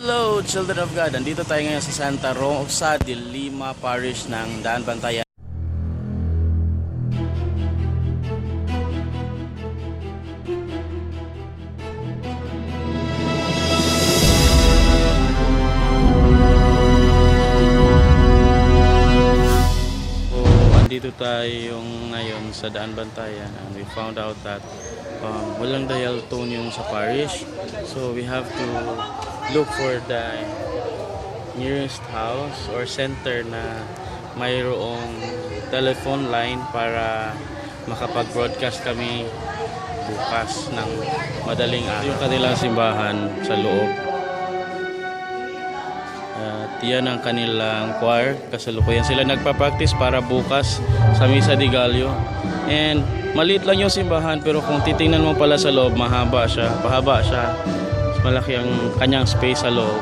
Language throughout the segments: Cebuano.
Hello, children of God. Andito tayo ngayon sa Santa Rosa de Lima Parish ng Daanbantayan. So, andito tayo ngayon sa Daanbantayan and we found out that walang dial tone yung sa parish. So, we have to look for the nearest house or center na mayroong telephone line para makapag-broadcast kami bukas ng madaling araw. Yung kanilang simbahan sa loob. At yan ang kanilang choir. Kasalukuyan sila nagpa-practice para bukas sa Misa de Gallo. And maliit lang yung simbahan, pero kung titingnan mo pala sa loob, mahaba siya. Pahaba siya. Mas malaki ang kanyang space sa loob.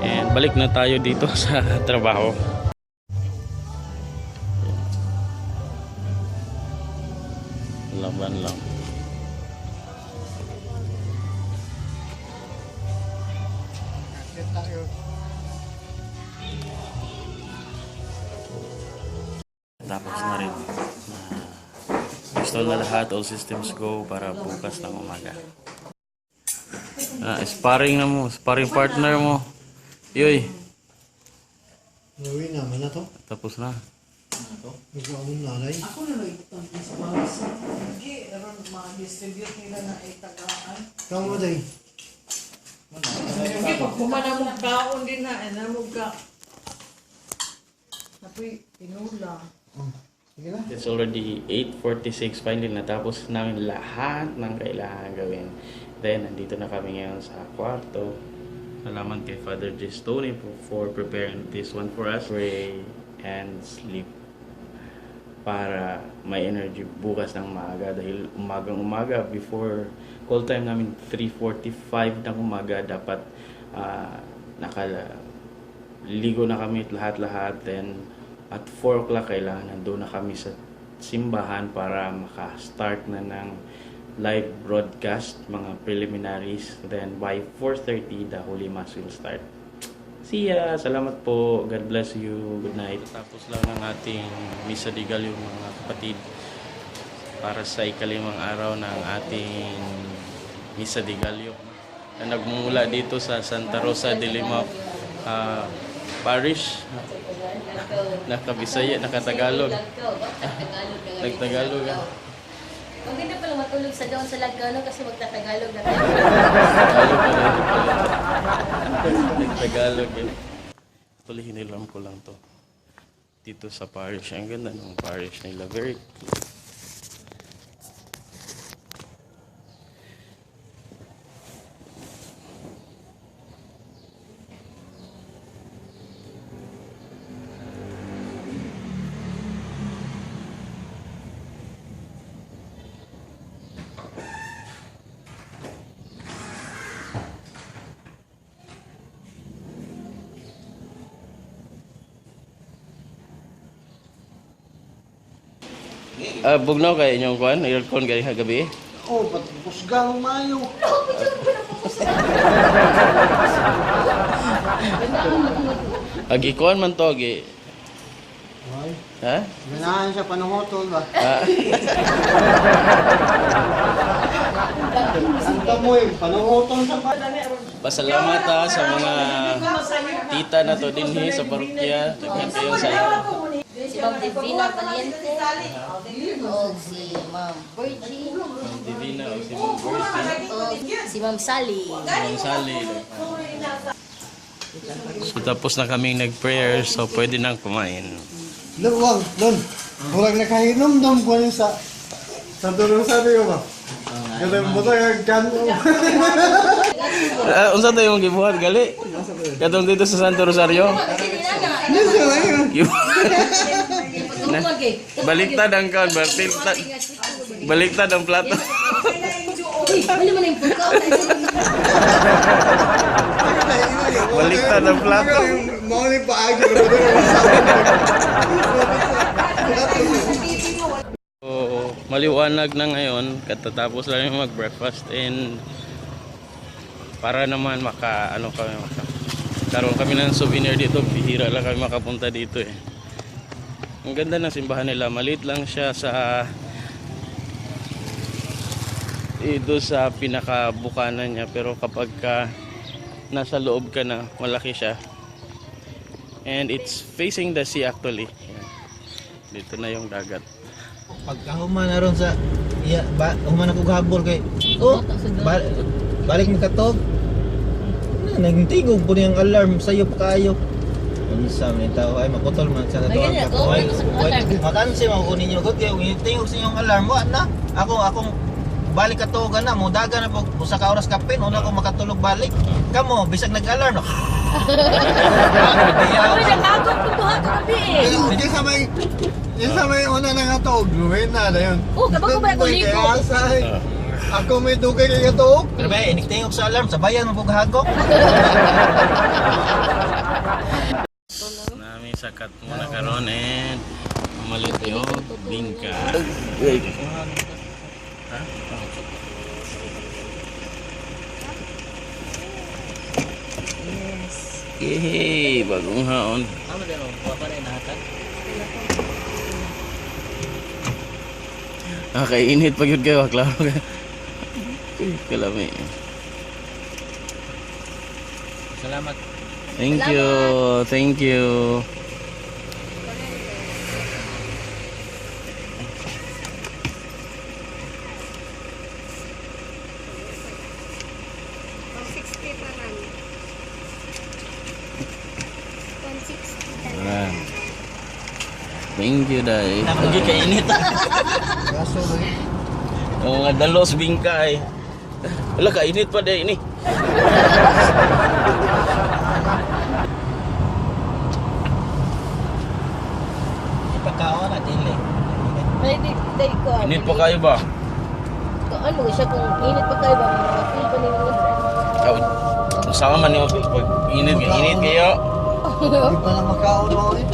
And balik na tayo dito sa trabaho. Laban lang. Tapos na rin. Install na lahat, all systems go para bukas ng umaga. Ah, sparring na mo, sparring partner mo. Yoy, Gawin naman na to. tapos na. Nagkaon nanay. Ako na lang itong disbalance. Hindi, aron ma-distribute nila na ay tagaan. Ikaw mo day. Hindi, pag kumana mo kaon din na, ano mo ka. Napoy, tinula. Sige na. It's already 8:46. Finally, natapos namin lahat ng kailangan gawin. Then, nandito na kami ngayon sa kwarto. Salamat kay Father Gistone for preparing this one for us. Pray and sleep para may energy bukas ng maaga dahil umagang umaga before call time namin 3:45 ng umaga dapat nakaligo na kami at lahat-lahat. Then at 4 o'clock kailangan nandun na kami sa simbahan para maka-start na ng live broadcast, mga preliminaries. Then by 4:30 the Holy Mass will start. See ya! Salamat po. God bless you. Good night. Tapos lang ang ating Misa de Gallo, mga kapatid, para sa ikalimang araw ng ating Misa de Gallo na nagmumula dito sa Santa Rosa de Lima Parish. Nakabisaya, nakatagalog. Nagtagalog, ah. Maganda pala matulog sa doon sa Lagano kasi magtatagalog na tayo. Tagalog pala. Nagtagalog eh. Actually, hinilam ko lang to. Dito sa parish. Ang ganda ng parish nila. Very clean. Ah, bugnaw kay inyong kuan, aircon gani gabi. Oh, ba't busgang mayo? Ag ikuan man to gi. Ay, Ha? ganahan siya panuhotol ba? Ah, Ang mo eh, panuhotol sa pa. Pasalamat ha sa mga tita na to dinhi sa parokya. Daghan kayo sa Si Ma'am Divina Valiente o si Ma'am Virgie Ma'am Divina o si Ma'am Bertie, o si Ma'am Sally. Ma'am Sally. So tapos na kaming nag-prayer, so pwede nang kumain. Luwag, doon. Murag nakahinomdom ko rin sa dulo sabi ko ba? Ganun mo tayo kan. Ah, unsa tayo mong gibuhat gali? Katong dito sa Santo Rosario. Baliktad ang kan, baliktad. Baliktad ang plato. Uy, wala man yung pagkaon. Baliktad ang plato. Mao ni paagi ko So, maliwanag na ngayon, katatapos lang yung mag-breakfast and Para naman maka ano kami maka karoon kami ng souvenir dito. Bihira lang kami makapunta dito eh. Ang ganda ng simbahan nila. Maliit lang siya sa ito sa pinakabukana niya, pero kapag ka nasa loob ka na, malaki siya. And it's facing the sea actually. Ayan. Dito na yung dagat. Pagkahuman na ron sa iya ba human ako gabol kay oh balik mo katog na nagtingog po niyang alarm sayo pa kaayo unsa man tao ay makutol man sa Ay, ganyan, kato go, sa alarm. makansi man ko ninyo gud kay kung tingog sa inyong alarm wa na ako akong balik katuogan na mo daga na po usa ka oras kapin una ko makatulog balik kamo bisag nag-alarm. Uy, nakagot ko duha ka gabi eh. Di sa may di sa may una na nga tuog, luwin na na yun. Oh, kabag ko ba ako ligo? Kaya sa ako may dugay kay katuog. Pero ba, iniktingog sa alarm, sabayan mo pug hagok. Nami sakat muna karon and mamalit yung bingka. Ha? Yes. Yay! Bagong haon. Amo din mo, pa na nahatag. Ah, kay init pag yun kayo, klaro ka. Uy, kalami. Salamat. Thank you. Thank you. Ayan. Thank you, Day. Okay, kainit. Kaso lagi. Ang mga dalos bingka eh. Wala, kainit pa day ini. Ipagkaon na dili. May di day ko. Ah. Init pa kayo ba? Ano siya kung init pa kayo ba makafeel pa ninyo. Aw, sama man niyo pag init, init kayo. Di pa na makaon mo eh.